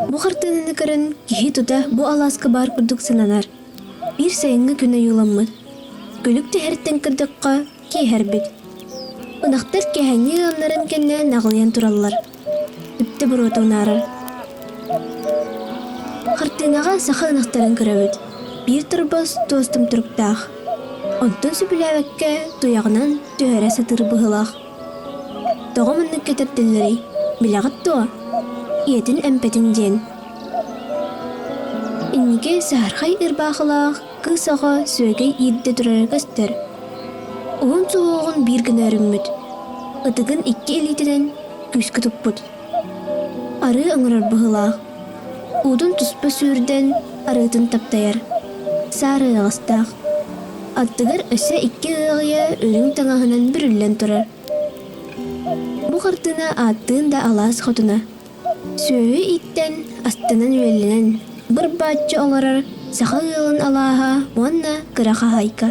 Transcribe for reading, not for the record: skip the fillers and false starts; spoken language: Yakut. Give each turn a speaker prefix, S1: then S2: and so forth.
S1: Бу хартыынаны көрөн киһи тута бу алааска баар курдук сананар. Биир сайыҥҥы күн ойууламмыт. Күлүк түһэриттэн көрдөххө, киэһэрбит. Ынахтар киэһэҥҥи ыамнарын кэннэ наҕылыйан тураллар. Түптэ буруота унаарар. Хартыынаҕа саха ынахтарын көрөбүт. Биир торбос туос томторуктаах. Онтон сөбүлээбэккэ туйаҕынан түһэрэ сатыыр быһыылаах. Тоҕо маннык кэтэрдэллэрий, билэҕит дуо? Ийэтин эмпэтин диэн. Инники саһархай ырбаахылаах кыыс оҕо сүөгэй иирдэ турара көстөр. Уһун суһуоҕун биир гына өрүммүт, ытыгын икки илиитинэн күүскэ туппут. Арыы оҥорор быһыылаах, уутун туспа сүүрдэн арыытын таптайар, саары ыаҕастаах. Аттыгар өссө икки ыаҕыйа үрүҥ таҥаһынан бүрүллэн турар. Бу хартыына ааттыын да алаас хотуна. Сүөһү ииттэн, астынан-үөллэнэн, быр-бааччы олорор саха ыалын алааһа уонна кыра хаһаайка.